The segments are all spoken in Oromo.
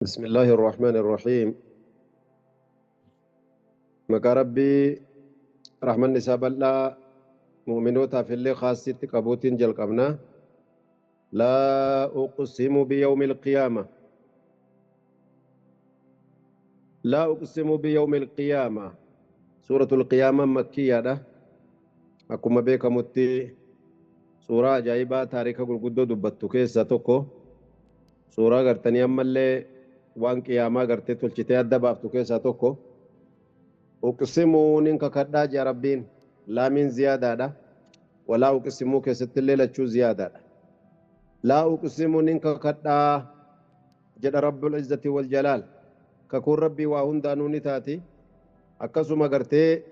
بسم الله الرحمن الرحيم. Maqaa Rabbii rahmanni isaa bal'aa mu'minootaaf illee khaasitti qabuutiin jalqabna. لا أقسم بيوم القيامة، لا أقسم بيوم القيامة. سورة القيامة مكية ده akkuma beekamutti suuraa ajaa'ibaa taarika gurguddoo dubbattu keessaa tokko, suuraa gartanii ammallee waan qiyaamaa gartee tolchitee adda baaftu keessaa tokko. Uqsimuu nin kakadhaa jea Rabbiin, laamiin ziyaadaadha. Walaa uqsimuu keessatti illee lachuu ziyaadaadha. Laa uqsimu nin kakadhaa jedha Rabbul Izzati wal Jalaal. Kakuun Rabbii waa hundaanuu ni taati. Akkasuma gartee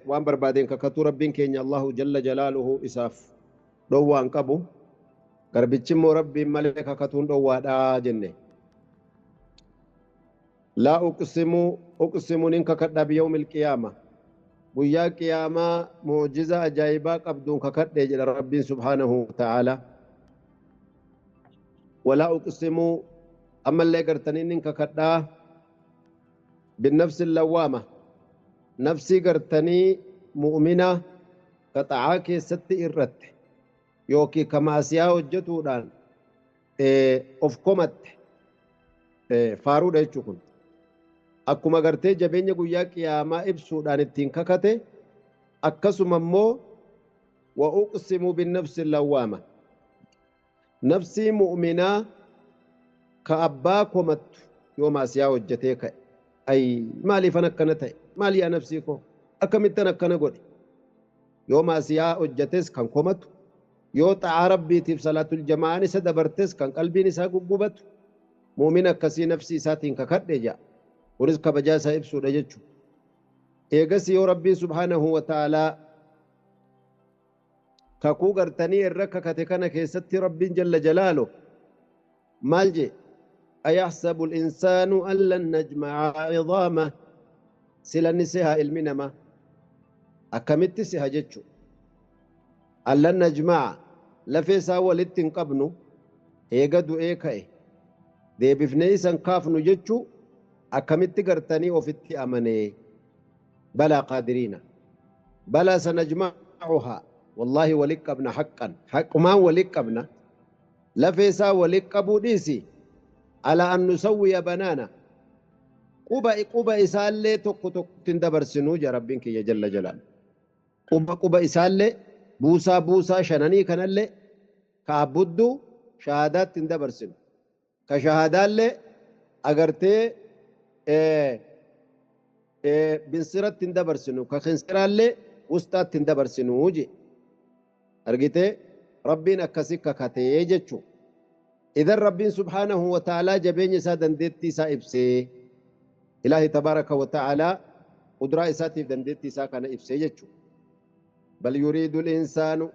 waan barbaadeen kakatuu Rabbiin keenya Allahu jalla jalaaluhu isaaf dhowwaan qabu. Garbichi immoo Rabbiin malee kakatuun dhowwaadhaa jenne. Laa uqsimu, uqsimu nin kakadhaa biyawmil qiyaama, guyyaa qiyaamaa mu'jiza ajaa'ibaa qabduun kakadhe jedha Rabbiin subhaanahu wa ta'ala. Walaa uqsimu ammallee gartanii nin kakadhaa binnafsi lawwaama, nafsii gartanii mu'mina ka xa'aa keessatti irratte yookiin ka maasiyaa hojjetuudhaan of komatte faaruudha jechuu. Kun akkuma gartee jabeenya guyyaa qiyaamaa ibsuudhaan ittiin kakate, akkasuma immoo wa uqsimu binnafsi lawwaama, nafsii mu'minaa ka abbaa komattu yoo maasiyaa hojjetee ka'e, ay maaliifan akkana ta'e, maal yaa nafsii koo akkamittan akkana godhe, yoo maasiyaa hojjetes kan komatu, yoo xa'aa Rabbiitiif salaatul jamaa'aan isa dabartes kan qalbiin isaa guggubatu, mu'min akkasii nafsii isaatiin kakadhe jedha. Kunis kabajaa isaa ibsuudha jechuudha. Eegas yoo Rabbiin subhaanahu wa ta'aalaa kakuu gartanii irra kakate kana keessatti Rabbiin jalla jalaalu maal jee? Ayahsabu al-insaanu an lan najma'a cidaama, sila ni seha ilmi namaa akkamitti seha jechuudha. An lan najma'a, lafee isaa walitti hin qabnu, eega du'ee ka'e deebifnee isan kaafnu jechuu akkamitti gartanii ofitti amanee? Balaa qaadiriina, balaa sanajma'uhaa, wallaahi walit qabna, haqqan haqqumaan walit qabna. Lafee isaa walit qabuu dhiisi, ala an nusawwiya banaana, quba quba isaallee tokko tokkotti hin dabarsinuu jaa Rabbiin kiyya jalla jalaal. Quba quba isaallee, buusaa buusaa shananii kanallee ka abbudduu shahaadaatti hin dabarsinu, ka shahaadaallee agartee binsiratti hin dabarsinu, ka kinsiraallee wustaatti hin dabarsinuu je. Argitee, Rabbiin akkasi kakatee jechuu. Idan Rabbiin subhaanahu wa ta'aalaa jabeenya isaa, dandeettii isaa ibsee, Ilaahi tabaaraka wa ta'aalaa qudraa isaatiif dandeettii isaa kana ibsee jechuu. Bal yuriidu insaanu,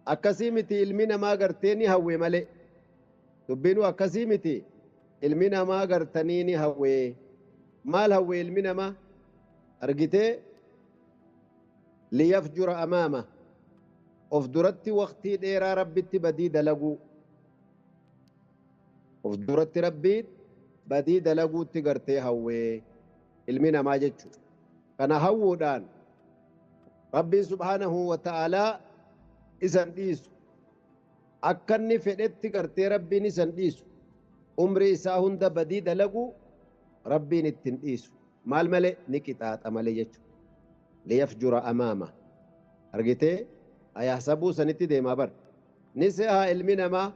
akkasii miti, ilmi namaa gartee ni hawwe malee dubbiinuu akkasii miti. Ilmi namaa gartanii ni hawwe. Maal hawwe ilmi namaa? Argitee, liyafjura amaama, of duratti waqtii dheeraa Rabbitti badii dalaguu, of duratti Rabbiin badii dalaguutti gartee hawwee ilmi namaa jechuudha. Kana hawwuudhaan Rabbiin subhaanahu wa ta'aalaa isan dhiisu. Akka inni fedhetti gartee Rabbiin isan dhiisu. Umrii isaa hunda badii dalaguu Rabbiin ittiin dhiisu. Maal malee? Ni qixaaxa malee jechuudha. Liyafjura amaama. Argitee, ayahsabuu sanitti deemaa bar. Ni se'aa ilmi namaa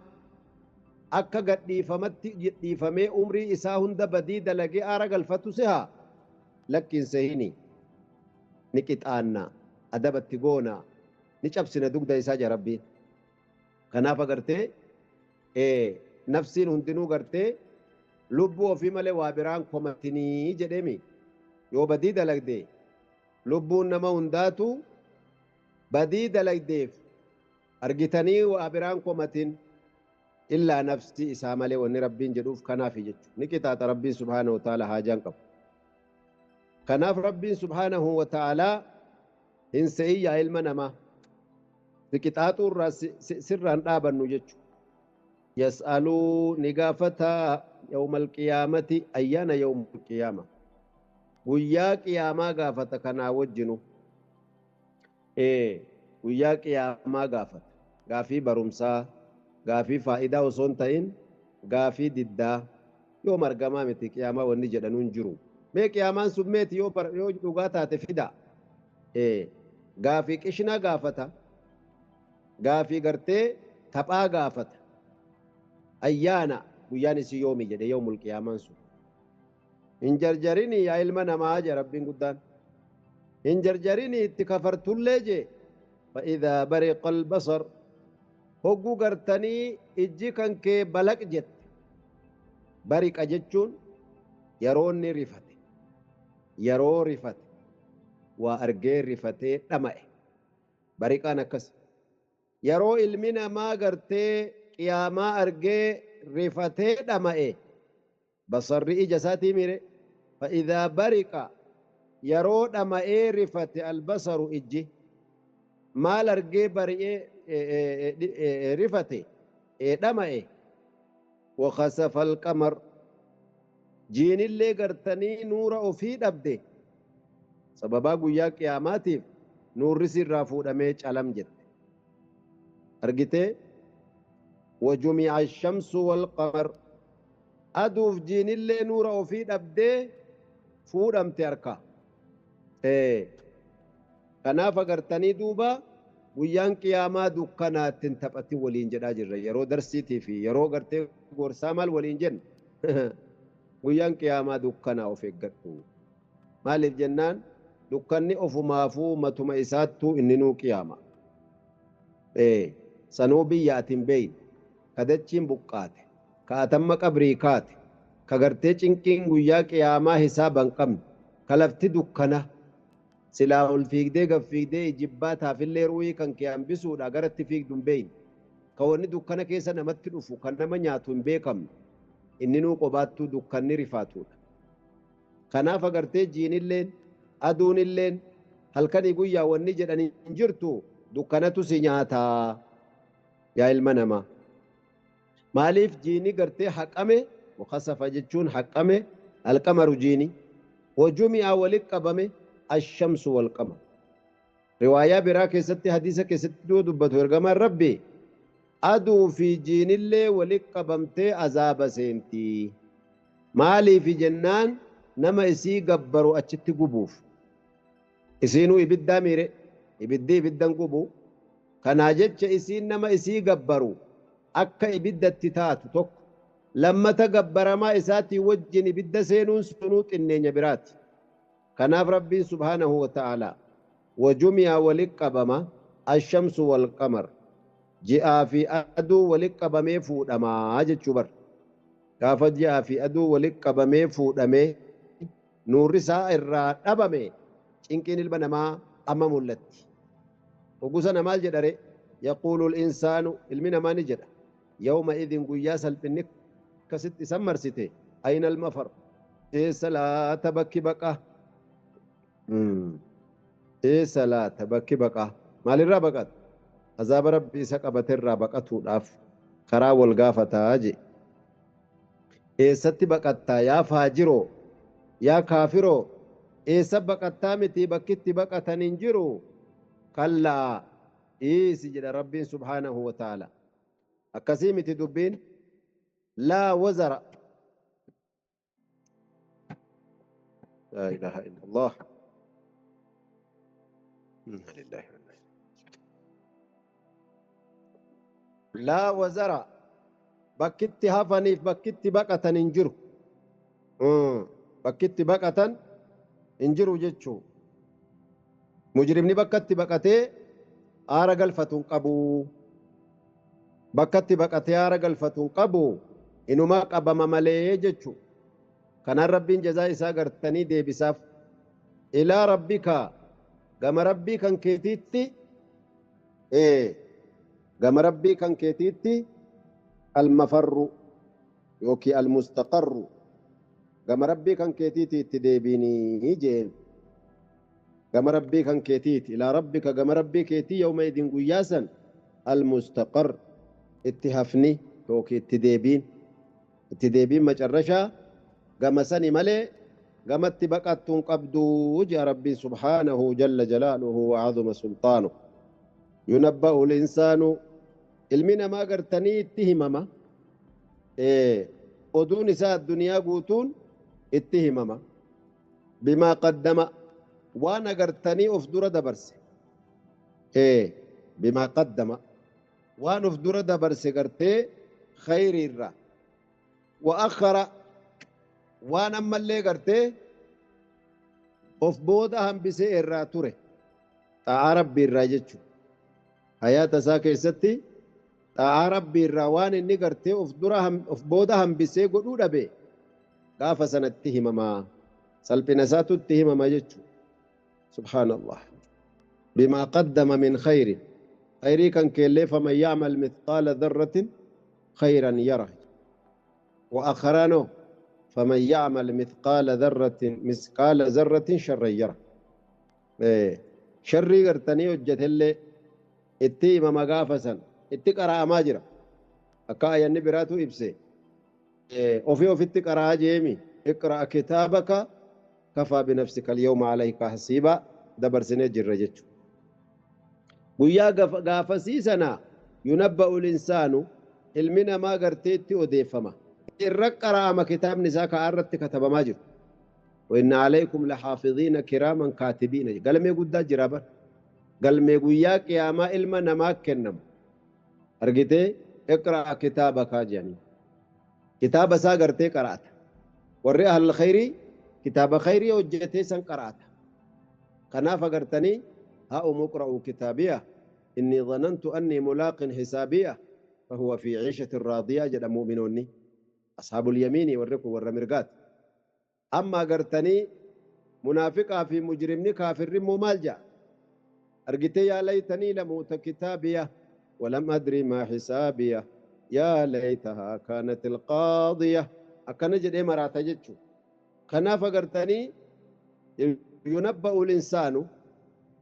akka gadhiifamatti dhiifamee umrii isaa hunda badii dalagee aara galfatu sehaa? Lakkiin sehini. Ni qixaanna, adabatti goona, ni cabsina dugda isaa jaa Rabbiin. Kanaaf agartee nafsiin hundinuu gartee lubbuu ofii malee waa biraan komatinii jedhemi. Yoo badii dalagde lubbuun nama hundaatu badii dalagdeef argitanii waa biraan komatin illaa nafsi isaa malee, wanni Rabbiin jedhuuf kanaaf jechuudha. Ni qixaaxa Rabbiin subhaanahu wa ta'ala, haajaan qabu. Kanaaf Rabbiin subhaanahu wa ta'ala hin se'in yaa ilma namaa, si qixaaxuu irraa sirraan dhaabannu jechuudha. Yas'aluu ni gaafataa yawma alqiyaamati, ayyaana yawma alqiyaama, guyyaa qiyaamaa gaafata. Kanaa wajjinu guyyaa qiyaamaa gaafata. Gaafii barumsaa, gaafii faayidaa osoo hin ta'in gaafii diddaa. Yoo margamaa miti qiyaamaa wanni jedhanuun jiru, mee qiyaamaan sun meeti? Yoo dhugaa taate fida. Gaafii qishnaa gaafata, gaafii gartee taphaa gaafata. Ayyaana guyyaan isii yoomi jedhe yawmul qiyaamaan sun. Hin jarjarini yaa ilma namaa je Rabbiin guddaan, hin jarjarini itti kafartullee je. Fa'idaa bariqa albasar, hogguu gartanii ijji kan kee balaq jette. Bariqa jechuun yeroo inni rifate, yeroo rifate waa argee rifatee dhama'e. Bariqaan akkas. Yeroo ilmi namaa gartee qiyaamaa argee rifatee dhama'e, basarri ija isaatii mire. Fa'idaa bariqa, yeroo dhama'ee rifate, albasaru ijji, maal argee bari'ee rifate dhama'e? Wakasafa alqamar, jiinillee gartanii nuura ofii dhabde. Sababaa guyyaa qiyaamaatiif nuurri sirraa fuudhamee calam jette argitee. Wajumi'a ashamsu walqamar, aduuf jiinillee nuura ofii dhabdee fuudhamte harka. Kanaaf agartanii duuba guyyaan qiyaamaa dukkanaatti hin taphatin waliin jedhaa jirra. Yeroo darsiitii fi yeroo gartee gorsaa maal waliin jenna? Guyyaan qiyaamaa dukkanaa, of eeggadhu. Maaliif jennaan, dukkanni ofumaafuu matuma isaattuu inni nuu qiyaama. Sanuu biyya ati hin beeyne, kadachiin buqqaate, ka atamma qabrii kaate, ka gartee cinqiin guyyaa qiyaamaa hisaaba hin qabne, ka lafti dukkana, silaa ol fiigdee gad fiigdee ijibbaataafillee ru'ii kan kee hambisuudha garatti fiigdu hin beeyne, ka wanni dukkana keessa namatti dhufu kan nama nyaatu hin beekamne, inni nuu qobaattuu dukkanni rifaatuudha. Kanaaf agartee jiinilleen aduunilleen halkanii guyyaa wanni jedhan hin jirtu. Dukkanatu si nyaataa yaa ilma namaa. Maaliif jiini gartee haqame? Wakasafa jechuun haqame. Alqamaru jiini. Wajumi'a walit qabame. Ashamsu walqamar, riwaayaa biraa keessatti, hadiisa keessatti yoo dubbatu ergamaan Rabbi, aduu fi jiinillee walit qabamtee azaaba seenti. Maaliif jennaan, nama isii gabbaru achitti gubuuf. Isiinuu ibiddaa miire, ibiddi ibiddan gubu. Kanaa jecha isiin nama isii gabbaru akka ibiddatti taatu tokko, lammata gabbaramaa isaatii wajjin ibidda seenuun sunuu xinneenya biraati. Kanaaf Rabbiin subhaanahu wa ta'aalaa wajumi'a walit qabama ashamsu walqamar, ji'aa fi aduu walit qabamee fuudhamaa jechuu bar. Gaafa ji'aa fi aduu walit qabamee fuudhamee nuurri isaa irraa dhabame, cinqiin ilma namaa amma mul'atti. Hogguu sana maal jedhare? Yaquulu insaanu, ilmi namaa ni jedha, yawma idin, guyyaa salphinni akkasitti isan marsite, ayna almafar, eessa laata bakki baqaa? Eessa laata bakki baqaa? Maalirraa baqata? Azaaba Rabbi isa qabaterraa baqatuudhaaf karaa wal gaafataa je. Eessatti baqattaa yaa faajiroo, yaa kaafiroo? Eessa baqattaa miti, bakkitti baqatan hin jiru. Kallaa, dhiisi jedha Rabbiin subhaanahu wa ta'ala. Akkasii miti dubbiin. Laa wazara. Laa ilaaha illallah. Inna lillahi wa inna ilaihi. Laa wazara, bakkitti hafaniif bakkitti baqatan hin jiru. Bakkitti baqatan hin jiru jechuu. Mujrimni bakkatti baqatee aara galfatu hin qabu. Bakkatti baqatee aara galfatu hin qabu, inuma qabama malee jechuu. Kanaan Rabbiin jazaa isaa gartanii deebisaaf. Ilaa rabbika, gama Rabbii kan keetiitti, gama Rabbii kan keetiitti almafarru yookiin almustaqarru, gama Rabbii kan keetiitti itti deebiinii jeen. Gama Rabbii kan keetiiti, ilaa rabbika, gama Rabbii keetii, yawma idin, guyyaa san, almustaqar, itti hafni. yookiin itti deebiin. Itti deebiin macarrashaa gama sani malee gamatti baqattuun qabduu jea Rabbiin subhaanahu jalla jalaaluhu wa azuma sulxaanuhu. Yunabba'u linsaanu ilmi namaa gartanii itti himama. Oduun isaa addunyaa guutuun itti himama. Bimaa qaddama waan agartanii of dura dabarse. Bimaa qaddama waan of dura dabarse gartee khayriirra. Wa akhara waan ammallee gartee of booda hambisee irraa ture. Xaa'aa Rabbii irraa jechuudha. Hayaata isaa keessatti xaa'aa Rabbii irraa waan inni gartee of dura of booda hambisee godhuu dhabe gaafa sanatti himamaa. Salphina isaatu itti himama jechuudha. Subhaanallah. Bimaa qaddama min khayrin. Khayrii kan keellee faman ya'mal mithqaala dharratin khayran yara. Wa akharanoo faman ya'mal mithqaala dharratin misqaala zarratin sharran yara. Sharrii gartanii hojjetellee itti himama gaafa san itti qara'amaa jira. Akka ayanni biraatu ibse. Ofii ofitti qara'aa jeemi. Iqra'a kitaabaka kafaa binafsika al-yawma alayka hasiiba dabarsinee jirra jechuudha. Guyyaa gaafasii sana yunabba'u linsaanu ilmi namaa gartee itti odeeffama. Irra qara'ama kitaabni isaa ka'aa irratti katabamaa jiru. Wa inna alaykum lahaafiziina kiraaman kaatibiina. Galmee guddaa jira bar. Galmee guyyaa qiyaamaa ilma namaa kennamu. Argitee iqra'a kitaabaka jedhanii. Kitaaba isaa gartee qara'ata. Warri ahlul khayrii kitaaba khayrii hojjetee san qara'ata. Kanaaf agartanii haa umuqra'u kitaabiya inni dhanantu anni mulaaqin hisaabiya fahuwa fi ciishatin raadiyaa jedha mu'minoonni. Ashaabul yamiinii warri kun warra mirgaati. Amma agartanii munaafiqaa fi mujrimni kaafirri immoo maal jedha? Argitee yaa laytanii lamuuta kitaabiya walam adri maa hisaabiya yaa laytahaa kaanat alqaadiya akkana jedhee maraata jechuudha. Kanaaf agartanii yunabba'u linsaanu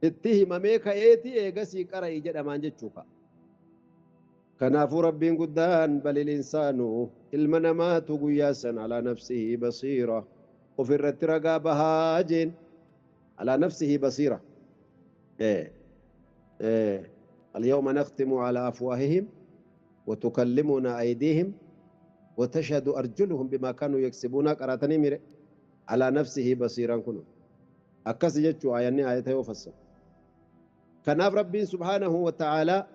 itti himamee ka'eeti eegasii qara'i jedhamaan jechuudha. Kanaafuu Rabbiin guddaan balil insaanu ilma namaatu guyyaa san alaa nafsihi basiira ofirratti ragaa bahaa jeen alaa nafsihi basiira. اليوم نختم على أفواههم وتكلمنا أيديهم وتشهد أرجلهم بما كانوا يكسبون قراتني مير على نفسه بصيرا كنو أكس جتشو آياني آية يوفسر. كناف ربي سبحانه وتعالى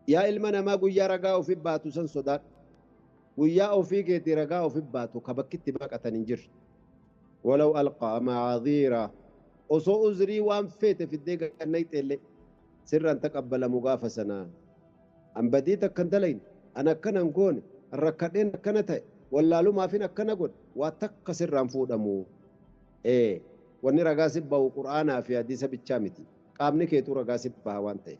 يا إلمنا ما قويا رقاو في باتو سن صدار قويا في كيتي رقاو في باتو كبكت باكة ننجر ولو ألقى معاذيرا وصو أزري وان فيت في الدقيقة النيت اللي سرا تقبل مغافسنا أم بديتك كندلين أنا كان نقول الركعتين كانت ولا لو ما فينا كان نقول واتك سرا فودمو إيه واني رقاسب باو قرآن في حديث بالشامتي قامني كيتو رقاسب باوانتي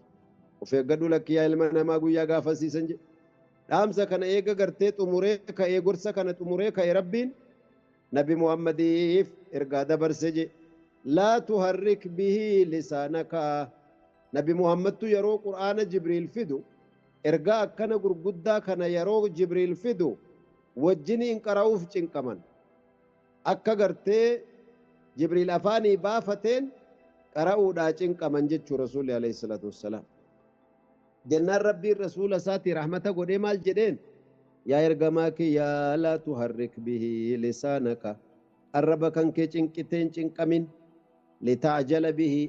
وفي قدو لك يا إلمنا ما قويا غافسي سنجي dhaamsa kana eega gartee xumuree ka'ee gorsa kana xumuree ka'e Rabbiin Nabi Muhammadiif ergaa dabarse je laa tuharrik bihi lisaanaka. Nabi Muhammadtu yeroo Qur'aana Jibriil fidu ergaa akkana gurguddaa kana yeroo Jibriil fidu wajjin hin qara'uuf cinqaman akka gartee Jibriil afaanii baafateen qara'uudhaa cinqaman jechuu Rasuulli alayhi salaatu wassalaam. Jennaan Rabbiin rasuula isaatii rahmata godhee maal jedheen yaa ergamaa kiyyaa laa tuharrik bihi lisaanaka arraba kan kee cinqiteen cinqamin litaajala bihi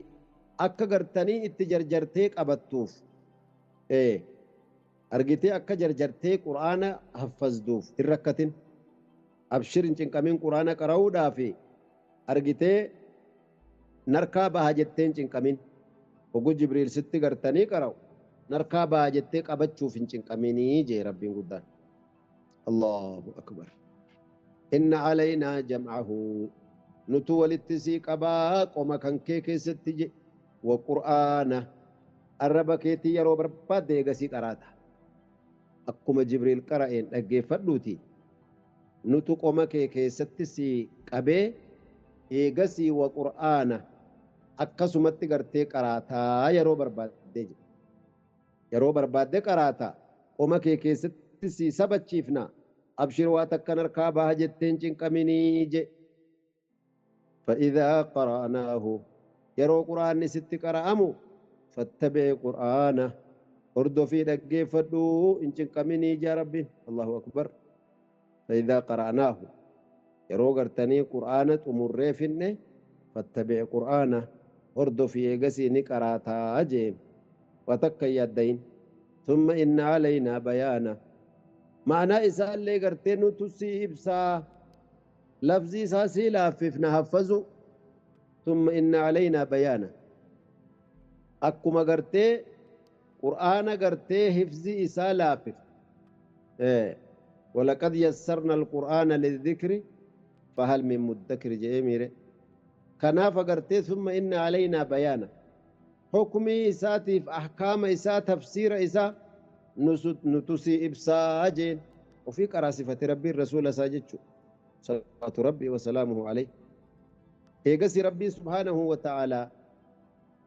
akka gartanii itti jarjartee qabattuuf argitee akka jarjartee qur'aana haffazduuf hin rakkatin abshir hin cinqamin qur'aana qara'uudhaafi argitee narkaa baha jettee hin cinqamin hogu Jibriil sitti gartanii qara'u narkaa baha jettee qabachuuf hin cinqaminii jee Rabbiin guddaan. Allahu akbar. Inna alaynaa jam'ahu nutu walitti sii qabaa qoma kan kee keessatti je wa qur'aana arraba keetii yeroo barbaadde eegasii qaraata. Akkuma Jibriil qara'een dhaggeeffadhuuti nutu qoma kee keessatti sii qabee eegasii wa qur'aana akkasumatti gartee qaraataa yeroo barbaadde je. Yeroo barbaadde qaraata qoma kee keessatti si sabachiifna. Abshir waa takkan harkaa baha jetteen cinqaminii je. فإذا قرأناه yeroo qur'aanni sitti qara'amu فاتبع قرآنه hordofii dhaggeeffadhu hin cinqaminii jaa Rabbiin. Allahu akbar. فإذا قرأناه yeroo gartanii qur'aana xumurree finne فاتبع قرآنه hordofii eegasii ni qaraataa jeen waa takka hin yaaddayin. ثم إن علينا بيانه ma'anaa isaallee gartee nutu si ibsaa lafzii isaa sii laaffifna haffazu. ثم إن علينا بيانه akkuma gartee qur'aana gartee hifzi isaa laaffif. ولقد يسرنا القرآن للذكر فهل من مدكر jedhee miire. Kanaaf agartee ثم إن علينا بيانه حكمii isaatiif ahkaama isaa tafsiira isaa nutu si ibsaa jeen. Ofii qaraasifate Rabbiin rasuula isaa jechuu salawaatu rabbii wasalaamuhu alayh. Eegasi Rabbiin subhaanahu wa ta'aalaa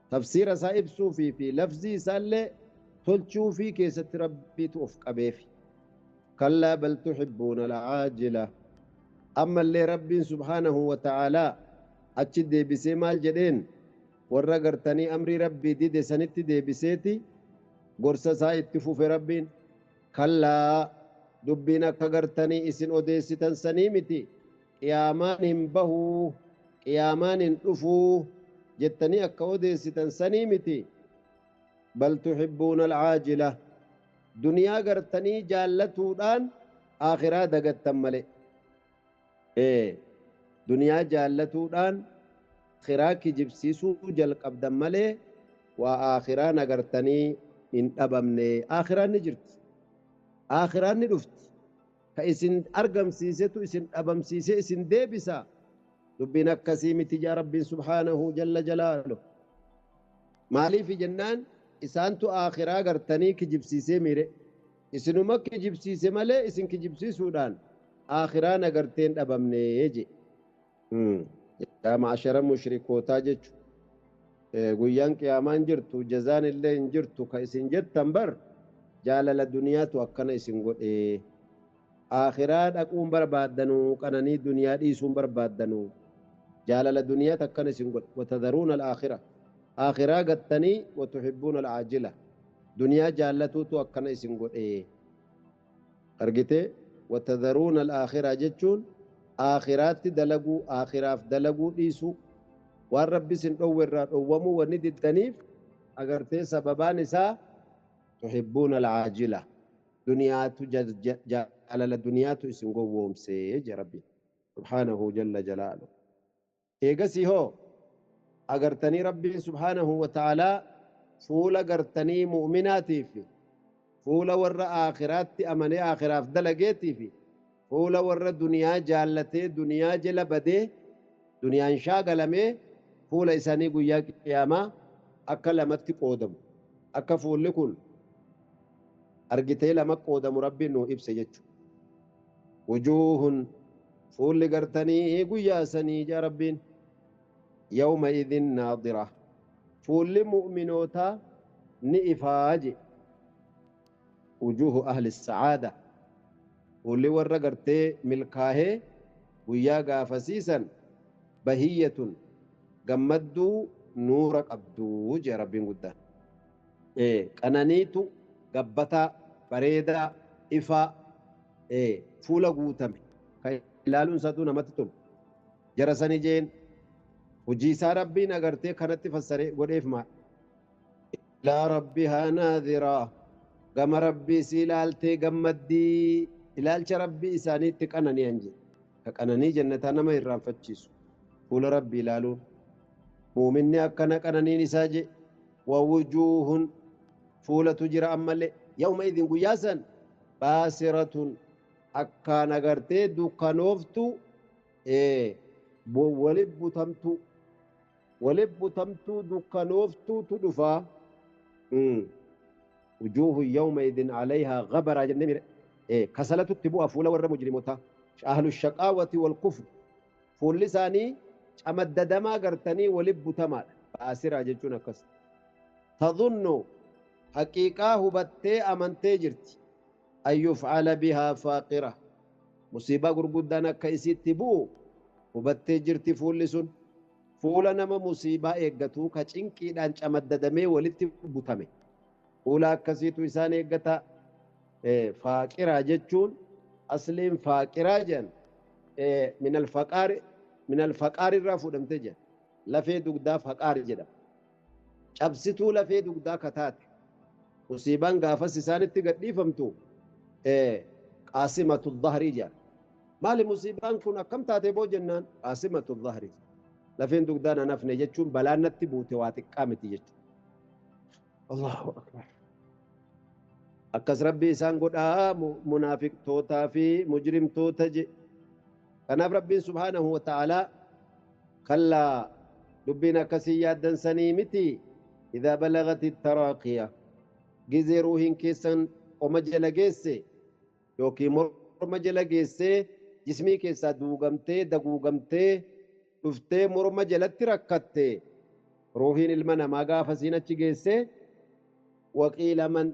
tafsiira isaa ibsuufii fi lafzii isaallee tolchuufii keessatti Rabbiitu of qabeefi. كلا بل تحبون العاجلة. ammallee Rabbiin subhaanahu wa ta'aalaa achi deebisee maal jedheen? Warra gartanii amrii Rabbii dide sanitti deebiseeti gorsa isaa itti fufe Rabbiin. Kallaa dubbiin akka gartanii isin odeessitan sanii miti, qiyaamaan hin bahuu, qiyaamaan hin dhufuu jettanii akka odeessitan sanii miti. بل تحبون العاجلة duniyaa gartanii jaallatuudhaan aakhiraa dagattan malee. Duniyaa jaallatuudhaan aakhiraa kijibsiisuu jalqabdan malee waa aakhiraan agartanii hin dhabamne. Aakhiraan ni jirti, aakhiraan ni dhufti. Ka isin argamsiisetu isin dhabamsiise isin deebisa. Dubbiin akkasii miti jaa Rabbiin subhaanahu jalla jalaalu. Maaliif jennaan isaantu aakhiraa gartanii kijibsiisee miire. Isinuma kijibsiise malee isin kijibsiisuudhaan aakhiraan agarteen dhabamne je. Yaa ma'ashara mushrikootaa jechu guyyaan qiyaamaan jirtu jazaan illee hin jirtu ka isin jettan bar jaalala duniyaatu akkana isin godhe. Aakhiraa dhaquun barbaaddanuu qananii duniyaa dhiisuun barbaaddanuu jaalala duniyaatu akkana isin godhe. وتذرون الآخرة aakhiraa gattanii وتحبون العاجلة duniyaa jaallatuutu akkana isin godhe. Argite وتذرون الآخرة jechuun aakhiraatti dalaguu aakhiraaf dalaguu dhiisuu waan Rabbi isin dhowwe irraa dhowwamuu wanni diddaniif agartee sababaan isaa تحبون العاجلة duniyaatu jaalala duniyaatu isin gowwoomsee jee Rabbi subhaanahu jalla jalaalu. Eegasii hoo agartanii Rabbiin subhaanahu wa ta'aalaa fuula gartanii mu'minaatiif fuula warra aakhiraatti amanee aakhiraaf dalageetiif fuula warra duniyaa jaallatee duniyaa jala badee duniyaan shaagalamee fuula isaanii guyyaa qiyaamaa akka lamatti qoodamu. Akka fuulli kun argitee lama qoodamu Rabbiin nuu ibse jechuudha. Wujuuhun fuulli gartanii guyyaa sanii jaa Rabbiin يومئذ ناضرة fuulli mu'minootaa ni ifaa je. وجوه أهل السعادة fuulli warra gartee milkaahee guyyaa gaafasiisan بهية gammadduu nuura qabduu jee Rabbiin guddaan. Qananiitu gabbataa bareedaa ifaa fuula guutame kan ilaaluun isaatu namatti tolu. Jara sani jeen hojii isaa Rabbiin agartee kanatti fassaree godheef maal? إلى ربها ناظرة gama Rabbii si ilaaltee gammaddii ilaalcha Rabbii isaaniitti qananii anje. Ka qananii jannataa nama irraanfachiisu fuula Rabbii ilaaluun. Muuminni akkana qananiin isaa je. ووجوه fuulatu jira ammallee يومئذ guyyaa san باسرة akkaan agartee dukkanooftu walib butamtu walib butamtuu dukkanooftuutu dhufaa. وجوه يومئذ عليها غبرة jennee mire kasalatutti bu'a fuula warra mujrimootaa أهل الشقاوة والكفر fuulli isaanii camaddadamaa gartanii walib butamaadha. باسرة jechuun akkas. تظن haqiiqaa hubattee amantee jirti. An yuf'ala bihaa faaqira. Musiibaa gurguddaan akka isitti bu'u hubattee jirti fuulli sun. Fuula nama musiibaa eeggatuu ka cinqiidhaan camaddadamee walitti butame. Fuula akkasiitu isaan eeggata. Faaqiraa jechuun asliin faaqiraa jedhan minal faqaari irraa fuudhamtee jedhan. Lafee dugdaa faqaari jedhama. Cabsituu lafee dugdaa ka taate. Musiibaan gaafas isaanitti gadhiifamtu qaasimatu dhahrii jedhan. Maali musiibaan kun akkam taate boo jennaan qaasimatu dhahrii. Lafeen dugdaa nan hafne jechuun balaan natti buute waa xiqqaa miti jechuudha. Allahu akbar. Akkas Rabbi isaan godhaa munaafiqtootaa fi mujrimtoota je. Kanaaf Rabbiin subhaanahu wa ta'aalaa kallaa dubbiin akkasii yaaddan sanii miti. Idaa balagati taraaqiya. Gizee ruuhiin keessan qoma jala geesse yookiin morma jala geessee jismii keessaa duugamtee daguugamtee dhuftee morma jalatti rakkatte ruuhiin ilma namaa gaafa siin achi geesse waqiila man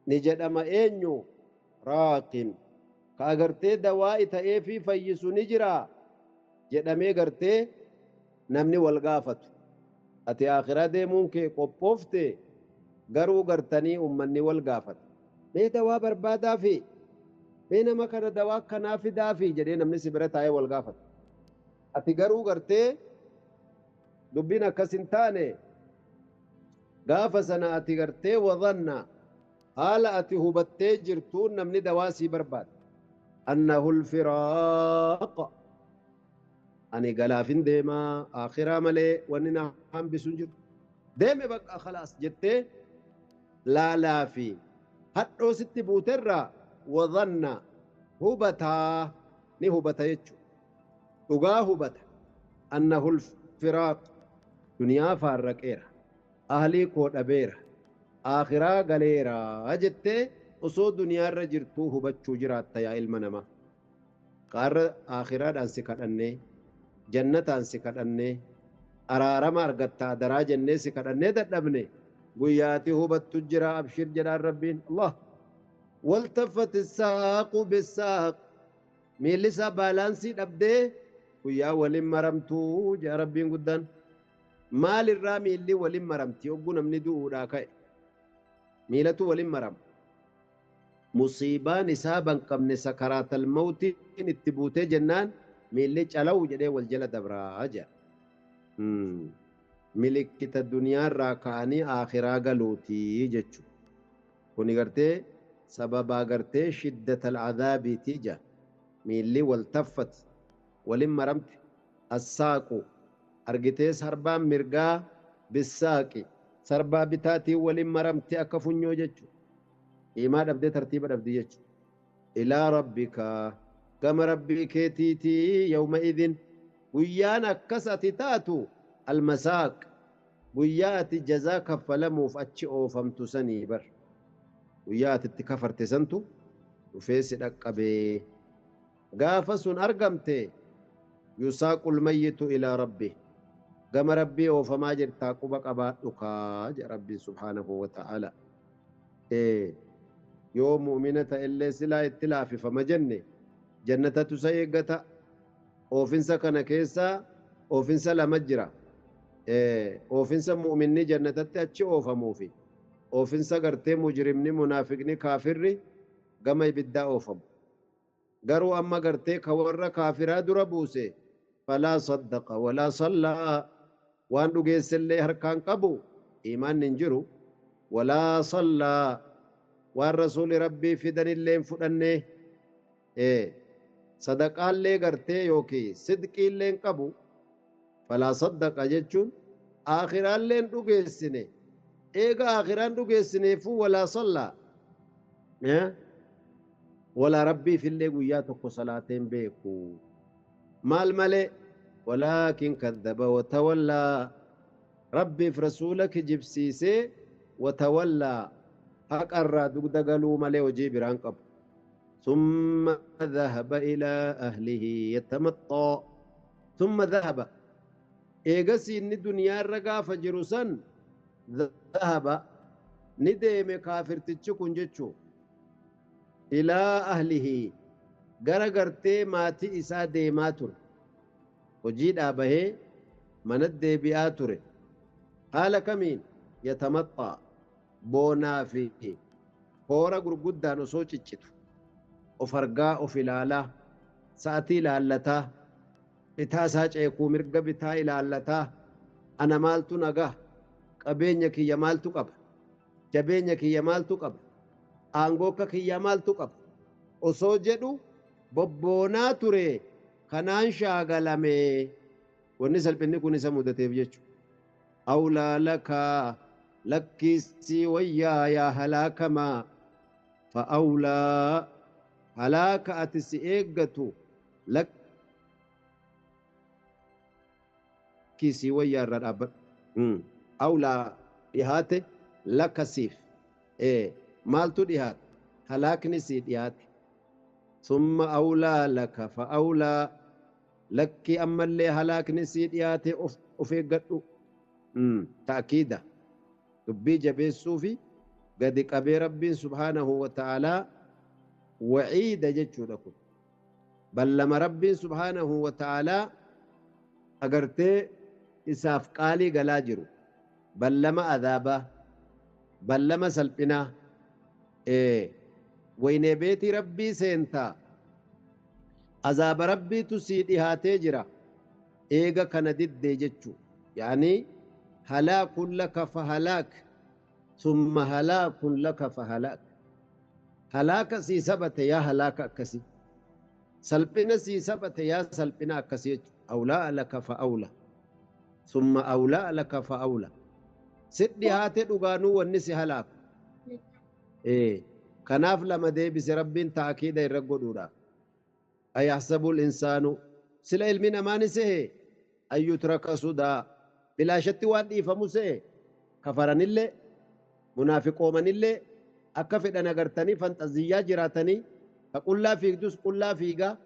ni jedhama eenyu raaqin ka agartee dawaa'i ta'ee fi fayyisu ni jira jedhamee gartee namni wal gaafatu. Ati akhiraa deemuun kee qophoofte garuu gartanii ummanni wal gaafata. Mee dawaa barbaadaa fi mee nama kana dawaa akkanaa fidaa fi jedhee namni si bira taa'ee wal gaafata. Ati garuu gartee dubbiin akkas hin taane gaafa sana ati gartee wadhanna haala ati hubattee jirtuun namni dawaa sii barbaada. Annahu alfiraaq. Ani galaafin deemaa akhiraa malee wanni na hambisu hin jiru. Deeme bakka khalaas jettee laalaa fi hadhoo sitti buuterraa wadhanna hubataa ni hubata jechuudha. Dhugaa hubata. Annahu alfiraaq. Duniyaa faarraqeera. Ahlii koo dhabeera. Akhiraa galeera jettee osoo duniyaarra jirtuu hubachuu jiraatta yaa ilma namaa. Qaarra akhiraadhaan si kadhannee, jannataan si kadhannee, araarama argattaa daraa jennee si kadhannee dadhabne guyyaati hubattu jira abshir jedhaan Rabbiin. Allah. Waltaffati saaqu bisaaq. Miilli isaa baalaansii dhabdee guyyaa waliin maramtuu jedha Rabbiin guddaan. Maalirraa miilli waliin maramti yogguu namni du'uudhaa ka'e? Miilatu waliin marama. Musiibaan isaa banqabne sakaraatal mawtiin itti buutee jennaan miilli calawu jedhee wal jala dabraa jedha. Milikkita duniyaarraa ka'anii akhiraa galuutii jechuudha. Kuni gartee sababaa gartee shiddatal adaabiitii jedha. Miilli wal taffati waliin maramte assaaqu argitee sarbaan mirgaa bisaaqi sarbaa bitaatiin waliin maramte akka funyoo jechuudha. Imaa dhabdee tartiiba dhabdee jechuudha. Ilaa rabbika gama rabbii keetiitii yawma idin guyyaan akkas ati taatu almasaaq guyyaa ati jazaa kaffalamuuf achi oofamtu sanii bar. Guyyaa ati itti kafarte santu dhufee si dhaqqabee. Gaafa sun argamte yusaaqul mayyitu ilaa rabbi. Gama rabbii oofamaa jirtaa quba qabaadhu kaa jedha Rabbiin subhaanahu wa ta'ala. Yoo mu'mina ta'ellee silaa itti laafifama jenne jannatatu isa eeggata. Oofinsa kana keessa oofinsa lama jira. Oofinsa mu'minni jannatatti achi oofamuufi oofinsa gartee mujrimni munaafiqni kaafirri gama ibiddaa oofamu. Garuu amma gartee ka warra kaafiraa dura buuse falaa saddaqa walaa sallaa waan dhugeessellee harkaan qabu iimaanni hin jiru. Walaa sallaa waan rasuuli rabbii fidanillee hin fudhannee sadaqaallee gartee yookiin sidqiillee hin qabu. Falaa saddaqa jechuun aakhiraallee hin dhugeessine. Eega aakhiraan dhugeessineefuu walaa sallaa walaa rabbiifillee guyyaa tokko salaateen beeku. Maal malee walaakin kaddaba watawallaa rabbiif rasuula kijibsiisee watawallaa haqarraa dugda galuu malee hojii biraan qabu. Summa dhahaba ilaa ahlihi yatamaxxaa. Summa dhahaba eegasii inni duniyaarra gaafa jiru san dhahaba ni deeme kaafirtichi kun jechuu. Ilaa ahlihi gara gartee maatii isaa deemaa ture. Hojiidhaa bahee mana deebi'aa ture. Haala kamiin yatamaxxaa boonaa fi hoora gurguddaan osoo ciccitu. Of argaa of ilaalaa sa'atii ilaallataa bitaa isaa ceekuu mirga bitaa ilaallataa ana maaltu nagaa qabeenya kiyya maaltu qaba jabeenya kiyya maaltu qaba aangoo akka kiyya maaltu qaba osoo jedhu bobboonaa ture kanaan shaagalame wanni salphinni kun isa mudateef jechuudha. Awlaa laka lakkiisii wayyaa yaa halaakamaa fa'awlaa halaaka ati si eeggatu lakkiisii wayyaa irraa dhaabbadhu. Awlaa dhihaate laka siif. Maaltu dhihaate? Halaakni sii dhihaate. Summa awlaa laka fa'awlaa lakkii ammallee halaakni sii dhihaate of eeggadhu. Ta'kiida dubbii jabeessuu fi gadi qabee Rabbiin subhaanahu wa ta'aalaa waciida jechuudha kun. Ballama Rabbiin subhaanahu wa ta'aalaa agartee isaaf qaalii galaa jiru. Ballama adaabaa, ballama salphinaa, waynee beetii Rabbii seentaa azaaba Rabbiitu sii dhihaatee jira. Eega kana diddee jechuu. Yaanii halaakun laka fahalaak summa halaakun laka fahalaak. Halaaka sii sabate yaa halaaka akkasii. Salphina sii sabate yaa salphina akkasii jechuudha. Awlaa laka fa'awla. Summa awlaa laka fa'awla. Si dhihaate dhugaanuu wanni si halaaku. Kanaaf lama deebise Rabbiin ta'akiida irra godhuudha. Ayahsabu insaanu sila ilmi namaa ni sehe an yutraka sudaa bilaashatti waan dhiifamu sehe kafaranillee munaafiqoomanillee akka fedhan agartanii fanxaziyyaa jiraatanii ka qullaa fiigdus qullaa fiigaa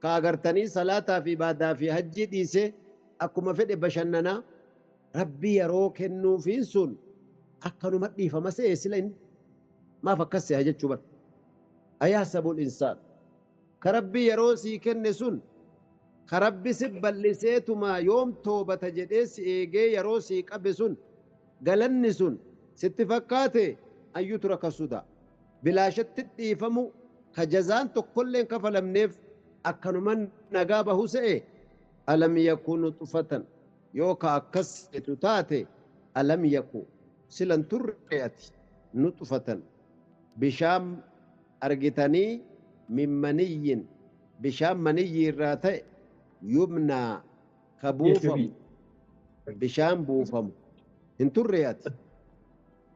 ka agartanii salaataa fi ibaadaa fi hajjii dhiisee akkuma fedhe bashannanaa Rabbi yeroo kennuufiin sun akkanuma dhiifama se'e sila inni maaf akkas se'a jechuu bara. Ayahsabul insaan ka Rabbi yeroo sii kenne sun ka Rabbi si bal'iseetuma yoom toobata jedhee si eegee yeroo sii qabe sun galanni sun sitti fakkaate an yutraka sudaa bilaashatti dhiifamu ka jazaan tokkolleen kafalamneef akkanuman nagaa bahu se'e alam yaku nuxfatan yoo ka akkas seetu taate alam yaku silan turre ati nuxfatan bishaan argitanii min maniyyin bishaan maniyyi irraa ta'e yumnaa ka buufamu bishaan buufamu hin turre ati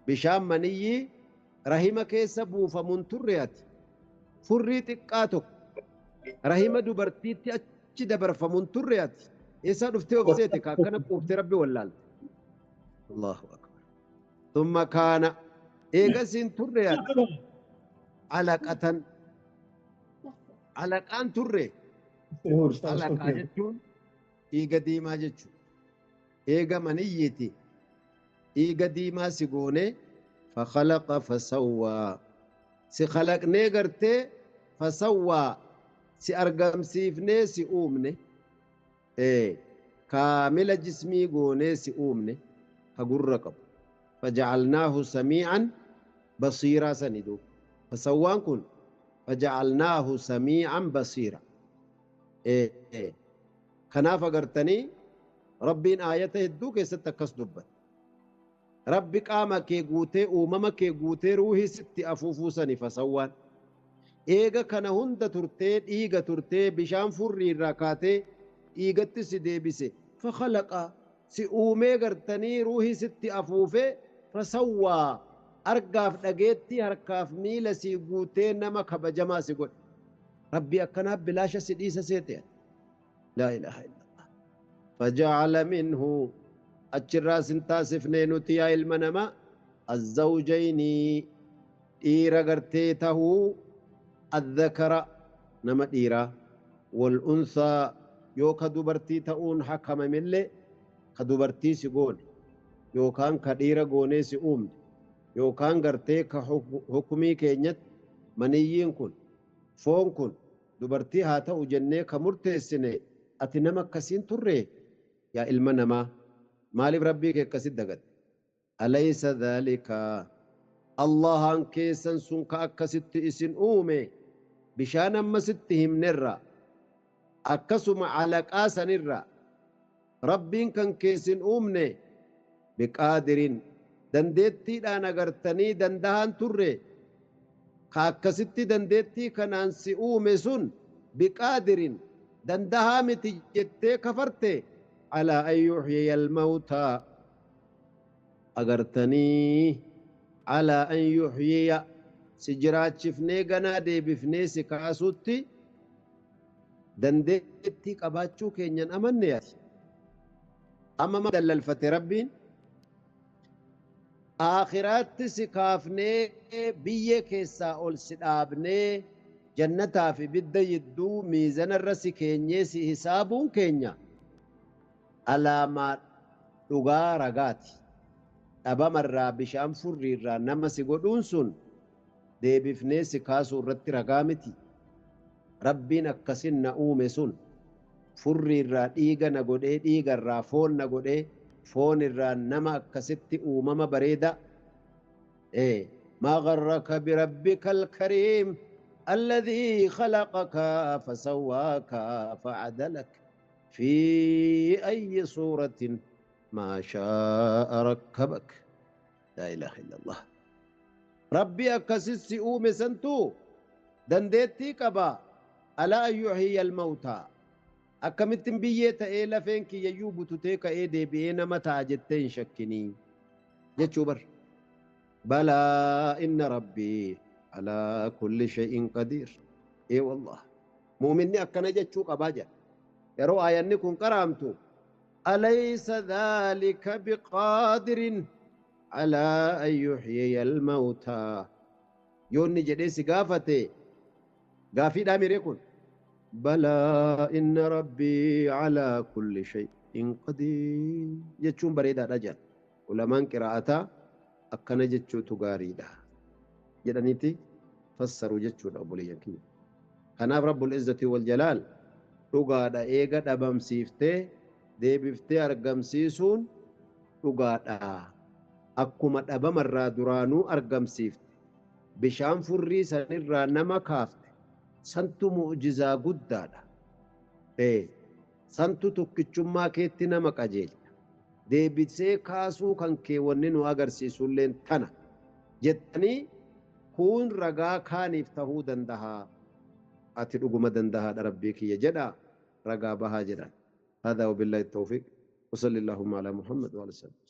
bishaan maniyyi rahima keessa buufamu hin turre ati furrii xiqqaa tokko rahima dubartiitti achi dabarfamu hin turre ati eessaa dhuftee of seete ka akkana quuftee Rabbi wallaalte. Allahu akbar. Thumma kaana eegas hin turre ati alaqatan alaqaan turre alaqaa jechuun dhiiga diimaa jechuudha. Eega maniyyiiti dhiiga diimaa si goonee fakhalaqa fasawwaa si khalaqnee gartee fasawwaa si argamsiifnee si uumne kaamila jismii goonee si uumne ka gurra qabu. Fajacalnaahu samiican basiiraa sani duuba. Fasawwaan kun fajacalnaahu samiican basiira. Kanaaf agartanii Rabbiin aayata hedduu keessatti akkas dubbata. Rabbi qaama kee guutee uumama kee guutee ruuhii sitti afuufuu sani fasawwaan. Eega kana hunda turtee dhiiga turtee bishaan furrii irraa kaatee dhiigatti si deebise. Fakhalaqa si uumee gartanii ruuhii sitti afuufee fasawwaa argaaf dhageettii harkaaf miila si guutee nama kabajamaa si godhe. Rabbi akkanaaf bilaasha si dhiisa seete. Laa ilaaha illallah. Fajacala minhu achirraa sin taasifnee nuti yaa ilma namaa azzawjayni dhiira gartee tahuu azzakara nama dhiiraa wal unsaa yoo ka dubartii ta'uun hakamamillee ka dubartii si goone yookaan ka dhiira goonee si uumne yookaan gartee ka hukumii keenyatti Maniyyiin kun, foon kun dubartii haa ta'u jennee ka murteessine ati nama akkasiin turre? Yaa ilma namaa, maaliif Rabbii kee akkasit dagatte? Alaysa dhaalika, Allahaan keessan sun ka akkasitti isin uume, bishaan ammasitti himnerra, akkasuma alaqaa sanirra Rabbiin kan keessin uumne, biqaadirin, dandeettiidhaan agartanii dandahaan turre? Ka akkasitti dandeettii kanaan si uume sun biqaadirin, dandahaa miti jettee kafarte? Alaa an yuxyiya almawtaa, agartanii, alaa an yuxyiya, si jiraachifnee ganaa deebifnee si kaasutti dandeettii qabaachuu keenyan amanne ati? Amma ma dallalfate Rabbiin? Aakhiraatti si kaafnee, biyyee keessaa ol si dhaabnee, jannataa fi ibidda yidduu miizanarra si keenyee si hisaabuun keenya alaamaa dhugaa ragaati. Dhabamarraa, bishaan furriirraa nama si godhuun sun deebifnee si kaasuu irratti ragaa miti? Rabbiin akkasin na uume sun, furriirraa dhiiga na godhee, dhiigarraa foon na godhee, foon irraa nama akkasitti uumama bareeda. Maa garraka birabbika alkariim alladhii khalaqaka fasawwaaka fa'adalak fi ayyi suuratin maa shaa'a rakkabak. Laa ilaaha illallah. Rabbii akkasis si uume santu dandeettii qaba alaa an yuhyiya almawtaa. Akkamittin biyyee ta'ee, lafeen kiyyayyuu bututee ka'ee deebi'ee nama ta'a jettee hin shakkinii jechuu bar. Balaa, inna Rabbii alaa kulli shay'in qadiir. Ee wallah, mu'minni akkana jechuu qabaa jedha yeroo aayanni kun qaraamtu: alaysa dhaalika biqaadirin alaa an yuhyiya almawtaa? Yoonni jedhee si gaafate, gaafiidhaa miree kun? Balaa, inna Rabbii alaa kulli shay'in qadiir jechuun bareedaadha jedha ulamaan qiraa'ataa. Akkana jechuutu gaariidha jedhaniiti fassaru jechuudha, obboleeyyan kiyya. Kanaaf Rabbul izzati wal jalaal dhugaadha, eega dhabamsiiftee deebiftee argamsiisuun dhugaadha. Akkuma dhabamarraa duraanuu argamsiifte, bishaan furrii sanirraa nama kaafte santu mu'jizaa guddaadha. Santu tokkichummaa keetti nama qajeelcha. Deebisee kaasuu kan kee wanni nu agarsiisulleen tana jettanii, kun ragaa kaaniif tahuu dandaha. Ati dhuguma dandahaadha, Rabbii kiyya, jedha ragaa bahaa jedhan. هذا وبالله التوفيق، وصلى اللهم على محمد وعلى آله.